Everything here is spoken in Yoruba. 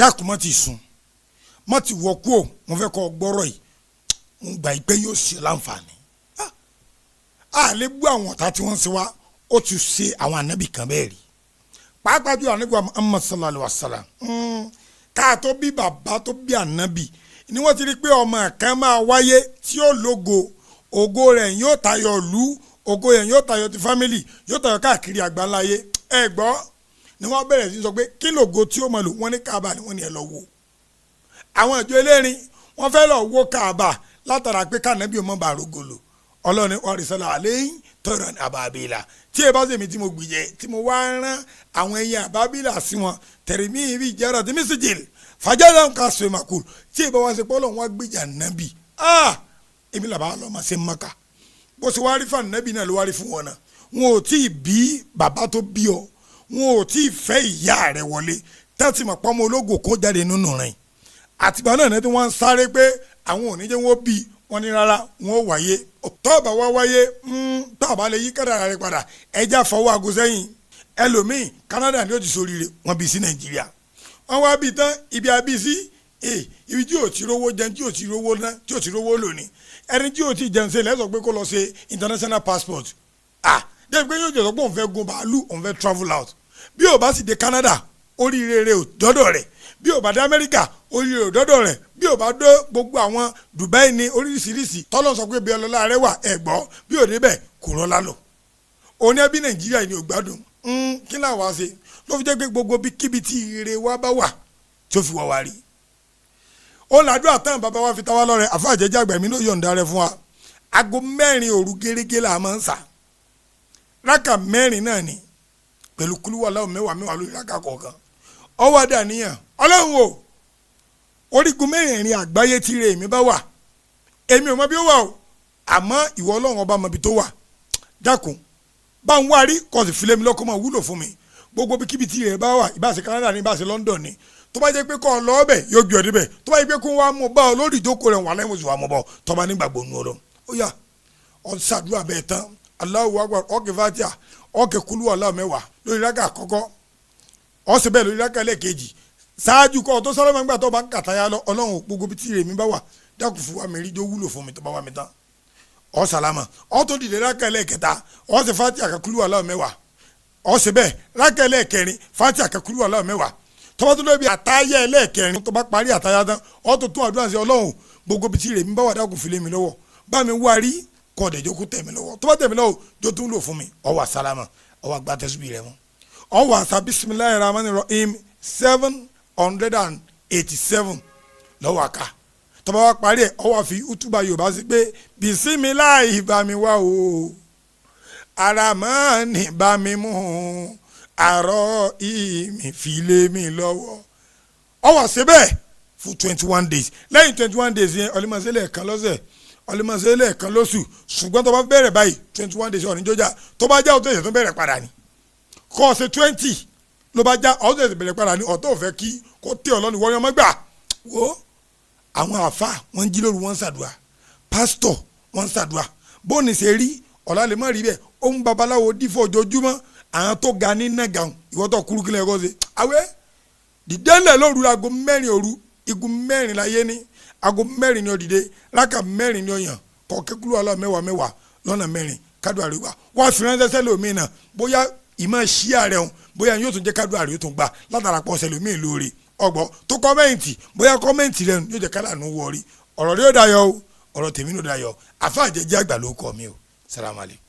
Dákun, má ti sùn, má ti wọ kú o. Mo fẹ́ kọ́ gbọ́rọ̀ yìí, mo gbà yìí pé yóò ṣe láǹfààní. A lè gbọ́ àwọn ọ̀tá tí wọ́n ń ṣe wá. Ó ti ṣe àwọn ànábì kan bẹ́ẹ̀ rí, pàápàá jù ànábì wa Muhammad sallallahu alayhi wa sallam. Káà tó bí bàbá tó bí ànábì ni wọ́n ti rí pé ọmọ kan máa wáyé tí ó lógo, ògo rẹ̀ yóò tayọ ìlú, ògo yẹn yóò tayọ ti family, yóò tayọ káàkiri àgbáńláyé. Ẹ gbọ́, ni wọ́n bẹ̀rẹ̀ sí sọ pé kí lògo tí ó máa lò? Wọ́n ní Káàbà ni. Wọ́n ní ẹ lọ wo àwọn ìjọ elérin, wọ́n fẹ́ lọ wo Káàbà látara pé kànábì ọmọ bá rògòlò. Ọlọ́ni ọ̀rìṣàlá àlẹ́yìn tọrọ àbàbílà tí ẹ bá sèmi tí mo gbìjẹ tí mo wá rán àwọn ẹyẹ àbábílà sí wọn tẹ̀rẹ̀mí ibi ìjẹ́rọ̀ tí mi sì jìl fàjáde nǹkan sọ èmàkù tí ẹ bá wá sí pé Ọlọ́run wá gbìjà nábì. Ah, èmi làbá lọ́ọ́ ṣe Maka. Bó ṣe wá rí fún ànábì náà ló wá rí fún wọn náà. Wọn ò tí ì bí bàbá tó bí ọ, wọn ò tí ì fẹ́ ìyá rẹ wọlé tẹ́tí mọ̀ pọ́nmọ́ ológo kó jáde nínú rẹ̀. Àtìgbà náà ni wọ́n ń sáré pé àwọn ò ní jẹ́ wọ́n bí wọn ní rárá, wọn ò wáyé. Tọ́ọ̀bà wá wáyé, tọ́ọ̀bà lè yí kádàrá rẹ padà, ẹja fọwọ́ aago sẹ́yìn. Ẹlòmíì, Canada ni ó ti ṣoríire, wọ́n bí sí Nàìjíríà. Wọ́n wá bí tán, ibi àbí sí, ibi tí ò ti rówó jẹun, tí ò ti rówó ná, tí ò ti rówó lò ní. Ẹni tí ò ti jẹun ṣe lẹ́sọ̀ pé kó lọ ṣe international passport. Ah, débi pé yóò jẹ́ sọ pé òun fẹ́ gun bàálù, òun fẹ́ travel out. Bí ò bá sì dé Canada, oríire rẹ̀ ò dọ́dọ̀ rẹ̀. Bí ò bá dé Amẹ́ríkà, oríire ò dọ́dọ̀ rẹ̀. Bí ò bá dé gbogbo àwọn Dubai ní oríṣiríṣi tọ́lọ́ sọ pé bí ọlọ́lá rẹ̀ wà, ẹ̀ gbọ́, bí ò débẹ̀, kò rọ́lá lọ. Òun ní ẹbí Nàìjíríà ni ò gbádùn. Kí làwọn wá ṣe ló fi jẹ́ pé gbogbo bí kíbi tí ire wa bá wà tí ó fi wà wá rí, ó làdúrà tán. Bàbá wa fi ta wá lọ́rẹ, àfàjẹjẹ àgbà mi ló yọ̀ǹda rẹ fún wa. Aago 4 òru gẹ́gẹ́ là máa ń sà. Rákà 4 náà ni, pẹ̀lú kúlúwàláwò mẹ́wàá mẹ́wàá lórí rákà kọ̀ọ̀kan. Ọwọ́ àdàníyàn, Ọlọ́run o, orígun mẹ́rẹ̀ẹ̀rin àgbáyé tí ire mi bá wà, èmi ò mọ bí ó wà o, àmọ́ ìwọ Ọlọ́run ọba mọ ibi tó wà. Dákun, bá ń wá rí, kó sì filẹ̀ mi lọ́kọ́ máa wúlò fún mi. Gbogbo bí kíbi tí ire bá wà, ìbáṣe Canada ní, ìbáṣe London ní, tó bá jẹ́ pé kọ́ ọ lọ ọbẹ̀, yóò gbé ọ débẹ̀. Tó bá jẹ́ pé kó wá mú bá ọ lórí ìjókòó rẹ̀ wà lẹ́yìn oṣù wa mú bọ́. Tó bá nígbàgbọ́ nù ọlọ́, ó yá, ọ ṣàdúrà bẹ́ẹ̀ tán, Allahu Akbar, ọkẹ́ fatia, ọkẹ́ kúlú ọ̀la 10 lórí rákà àkọ́kọ́, ó ṣe bẹ́ẹ̀ lórí rákà ẹlẹ́ẹ̀kejì. Ṣáájú kọ́ ọ tó sọ́lọ́mọ nígbà tó bá ń kàtàyà lọ, Ọlọ́run, gbogbo bí tí ire mi bá wà, dákun fún wa mi rí, jó wúlò fún mi. Tó bá wà mí tán, ọ sàlámà, ọ tó dìde rákà ẹlẹ́ẹ̀kẹta, ọ ṣe fatia kúlú ọ̀la 10, ọ ṣe bẹ́ẹ̀ rákà ẹlẹ́ẹ̀kẹrin, fatia kúlú ọ̀la 10. Tó bá tó lóbi àtáyà ẹlẹ́ẹ̀kẹrin, tó bá parí àtáyà tán, ọ tó tún àdúrà sí: Ọlọ́run, gbogbo bí tí ire mi bá wà, dákun fi lé mi lọ́wọ́, bá mi wá rí, kọ́ ọ̀dẹ̀ jókòó tẹ̀ mí lọ́wọ́. Tó bá tẹ̀ mí lọ́wọ́, jó tún lò fún mi. Ọ wà sálámà, ọ wà gba tẹ̀síbì rẹ mọ́, ọ wà sa bisimilayi rahman rahim 787 lọ́wọ́ àká. Tó bá wá parí ẹ̀, ọ wà fi utuba Yorùbá sí pé bisimilayi bá mi wá o, aramani bá mi mú, àrọ ìmì fi lé mi lọ́wọ́. Ọ wà ṣe bẹ́ẹ̀ fún 21 days. Lẹ́yìn 21 days yẹn, ọlẹ́mọ̀ọ́sẹ́ lẹ́ẹ̀kan lọ́sẹ̀, ọlẹ́mọ̀ọ́sẹ́ lẹ́ẹ̀kan lóṣù. Ṣùgbọ́n tó bá bẹ̀rẹ̀ báyìí, 21 days ọ̀nì jọjà. Tó bá já, ọ̀tọ̀ ẹ̀sẹ̀ tó bẹ̀rẹ̀ padà ni. Kọ́ ọ̀sẹ̀ 20 ló bá já, ọ̀tọ̀ ẹ̀sẹ̀ bẹ̀rẹ̀ padà ni. Ọ̀tọ̀ òfẹ́ kí kó tẹ ọlọ́ni wọ́n yọmọ gbà wo. Àwọn àfa wọ́n ń jí lóru, wọ́n ń ṣàdúrà. Pásítọ̀ wọ́n ń ṣàdúrà. Bóòní ṣe rí ọ̀la lè má rí bẹ́ẹ̀. Ó ń babaláwo dífọ̀ ojoojúmọ́, àwọn tó ga ní nàgàn, ìwọ́tọ̀ kúrú kílẹ̀ ẹ̀kọ́ ṣe àwẹ́ dìdẹ́lẹ̀ lóru. Aago 4 òru, igun mẹ́rin láyé ní, aago 4 ni ó dìde, rákà 4 ni ó yàn kọ̀ọ̀kẹ́ kúlú ọlọ́ mẹ́wàá mẹ́wàá lọ́nà 4, kádùn àríwá wá fi ránṣẹ́ sẹ́lòmíì náà. Bóyá ìmọ̀ ṣíà rẹ̀ hàn, bóyá yóò tún jẹ́ kádùn àríwá tún gbà látara pọ̀ sẹ́lòmíì lóore. Ọgbọ́ tó comment, bóyá comment rẹ̀ yóò jẹ́ kálànú wọrí. Ọ̀rọ̀ rí ó dayọ̀ o, ọ̀rọ̀ tèmi ló dayọ̀. Àfa àjẹjẹ́ àgbà ló kọ́ mi o. Salamu alaykum.